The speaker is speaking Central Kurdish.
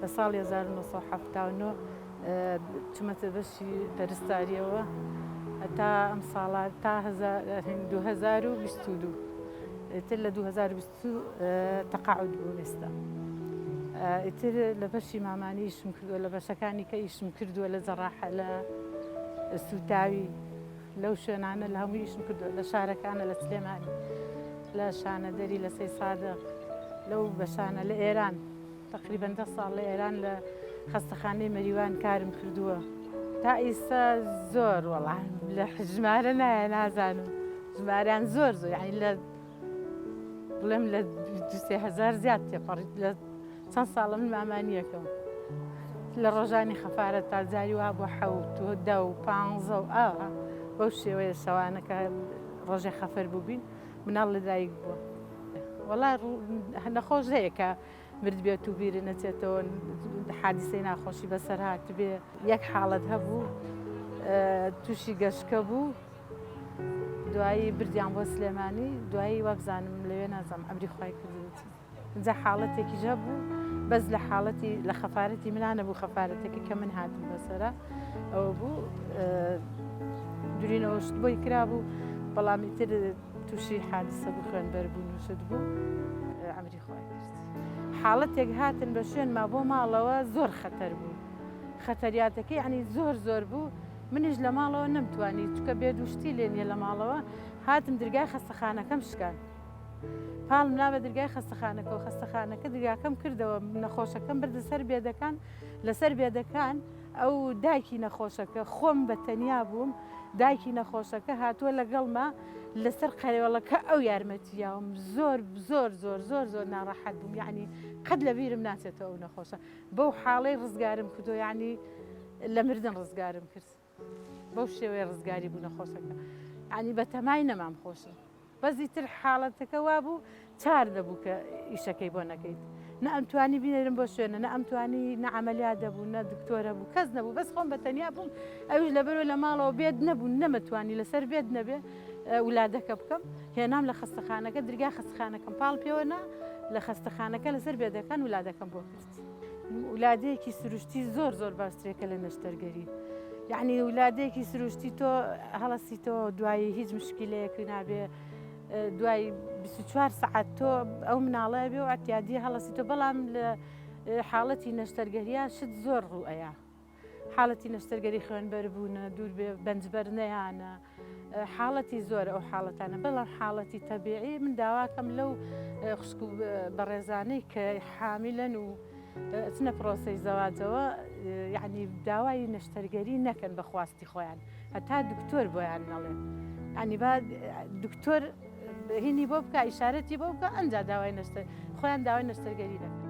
لە ساڵی 1979 چوومەتە بەشی پەرستاریەوە تا ئەم ساڵە تا 2022 ئیتر لە 2022 تەقاعد بووم ئێستا ئیتر لە بەشی مامانی ئیشم کردووە لە بەشەکانی کە ئیشم کردووە لە جەڕاحە لە سوتاوی لەو شوێنانە لە هەموو ئیشم کردووە لە شارەکانە لە سلێمانی لە شانەدەری لە سەی سادق لەو بەشانە لە ئێران تەقریبەن دە ساڵ لە ئێران لە خەستەخانەی مەریوان کارم کردووە تا ئیستا زۆر وەڵا لە ژمارە نایە نازانم ژمارەیان زۆر زۆر یعنی لە بڵێم لە 2000 زیاد تێپەڕیت لە چەند ساڵە من مامانیەکەم لە ڕۆژانی خەفارە تا جاری وا بۆ حەوت و دە و پانزە و ئاوا بەو شێوەیە شەوانەکە ڕۆژێ خەفەر بووبین مناڵ لەدایک بووە وەڵا نەخۆش هەیە کە مردبێت و بیرت نەچێتەوە حادیسەی ناخۆشی بەسەر هاتبێ. یەک حاڵەت هەبوو تووشی گەشکە بوو دوایی بردیان بۆ سلێمانی دوایی وابزانم لەوێ نازانم ئەمری خوای کردبێتی ئینجا حاڵەتێکیش هەبوو بەس لە حاڵەتی لە خەفارەتی منا نەبوو خەفارەتەکە کە من هاتم بەسەرە ئەوە بوو دورینەوە شت بۆی کرابوو بەڵام ئیتر تووشی حادیسە بوو خوێنبەر بوو نووشت بوو ئەمری خوای کرد. حاڵەتێک هاتن بە شوێنما بۆ ماڵەوە زۆر خەتەر بوو خەتەریاتەکەی یعنی زۆر زۆر بوو منیش لە ماڵەوە نەمتوانی چکە بێدوشتی لێ نییە لە ماڵەوە هاتم درگای خەستەخانەکەم شکان پاڵم نا بە درگای خەستەخانەکە و خەستەخانەکە درگاکەم کردەوە نەخۆشەکەم بردە سەر بێدەکان لەسەر بێدەکان ئەو دایکی نەخۆشەکە خۆم بە تەنیا بووم دایکی نەخۆشەکە هاتووە لەگەڵما لەسەر قەرێوەڵەکە ئەو یارمەتی یاوم زۆر زۆر زۆر زۆر زۆر ناڕەحەت بووم یعنی قەت لە بیرم ناچێتەوە ئەو نەخۆشە بەو حاڵەی ڕزگارم کردو یعنی لە مردن ڕزگارم کرد بەو شێوەیە ڕزگاری بوو نەخۆشەکە یعنی بەتەمای نەمام خۆشم بەس ئیتر حاڵەتەکە وابوو چار نەبوو کە ئیشەکەی بۆ نەکەیت نە ئەمتوانی بینێرم بۆ شوێنە نە ئەمتوانی نە عەمەلیات دەبوو نە دکتۆر هەبوو کەس نەبوو بەس خۆم بە تەنیا بووم ئەویش لەبەرەوە لە ماڵەوە بێت نەبوو نەمەتوانی لەسەر بێت نەبێ ولادەکە بکەم هێنام لە خەستەخانەکە درگای خەستخانەکەم پاڵ پێوە نا لە خەستەخانەکە لەسەر بێدەکان ولادەکەم بۆ کرد ولادەیەکی سروشتی زۆر زۆر باشترێکە لە نەشتەرگەری یعنی ولادەیەکی سروشتی تۆ هەڵەسیتەوە دوایی هیچ مشکلەیەک نابێ دوای 24 سەعات تۆ ئەو مناڵە بێ و ئەتیادی هەڵەسیتەوە بەڵام لە حاڵەتی نەشتەرگەریە شت زۆر ڕوئەیە حاڵەتی نەشتەرگەری خوێنبەربوونە دوور بێ بەنجبەر نەیانە حاڵەتی زۆرە ئەو حاڵەتانە بەڵام حاڵەتی تەبیعی من داواکەم لەو خوشک و بەڕێزانەی کە حامیلەن و چنە پرۆسەی زەواجەوە یعنی داوای نەشتەرگەری نەکەن بە خواستی خۆیان هەتا دکتۆر بۆیان نەڵێ ینی با دکتۆر هینی بۆ بکە ئیشارەتی بۆ بکە ئەنجا داوای نەشتەر خۆیان داوای نەشتەرگەری دەکەن.